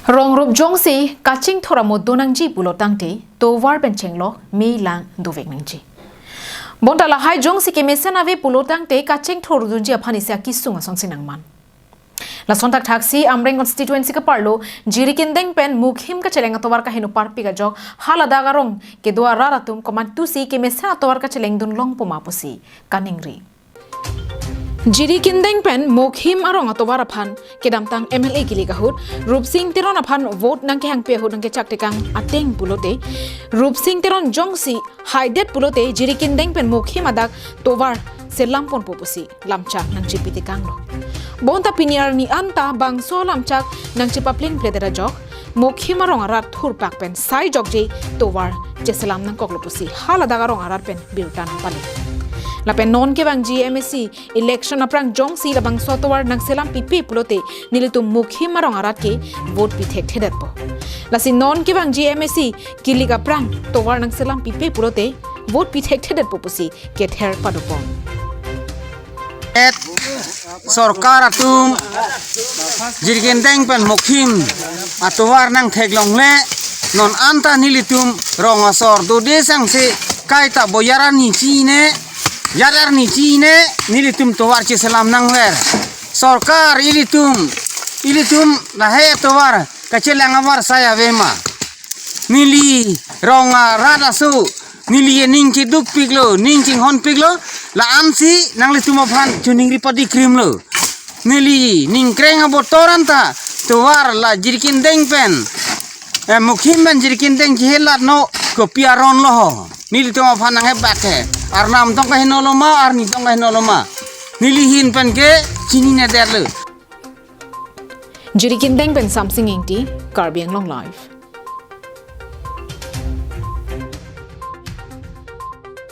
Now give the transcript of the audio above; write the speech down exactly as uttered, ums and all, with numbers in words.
Rong rup jongsi kachingthur amo do nangji pulo tangte tovar pen chenglok me lang dovek nangji. Bonta lahai jongsi kemesen ave pulo tangte kachingthur dunji aphan isi akesung asonsi nangman. Lason thakthaksi Amreng constituency kaparlo Jirikindeng pen Mukhim kacheleng atovar kaheno parpik ajok haladak arong kedo arat atum komantusi kemesen atovar kacheleng dunlongpo ma pusi kaningri. Jirikindeng pen Mukhim arong atovar aphan kedamtang M L A kilik ahut Rupsing Teron aphan vote nangkehangpi ahut nangkechak tekang ateng pulote, Rupsing Teron jongsi haidet pulote Jirikindeng pen Mukhim adak tovar selam ponpo pusi lamchak nangchepi tekanglo. Bonta pini arni anta bangso lamchak nangchepaplengpledet ajok Mukhim arong arat thurpak pen sai jokje tovar cheselam nangkoklo pusi haladak arong arat pen birta nangpale. Lapen non kevangji M A C election aphrang jongsi labangso tovar nangselam pipe pulote nelitum Mukhim arong arat ke vote pi thekthedetpo. Lasi non kevangji M A C kilik aphrang tovar nangselam pipe pulote vote pi thekthedetpo pusi kether padopon. Et sorkar atum Jirikindeng pen Mukhim atovar nangtheklongle, non anta nelitum rong asor dode sangse kaita boyar arni chine, yar arni chine nelitum tovar cheselam nangver. Sorkar ilitum, ilitum lahai tovar kacheleng avar sai ave ma. Neli rong arat aso, neli ening chedukpiklo, ning chinghonpiklo, la-ansi nanglitum aphan choningri padikrimlo. Neli ningkreng abotor anta tovar la Jirikindeng pen, eh, Mukhim pen Jirikindeng chehelatno kopi aron lo ho. Nelitum aphan nanghebak he. Arnam tong kaheno lo ma, arni tong kaheno lo ma. Neli ahin pen ke chininedetlo. Jirikindeng pen Samsing Ingti, Karbi Anglong Live.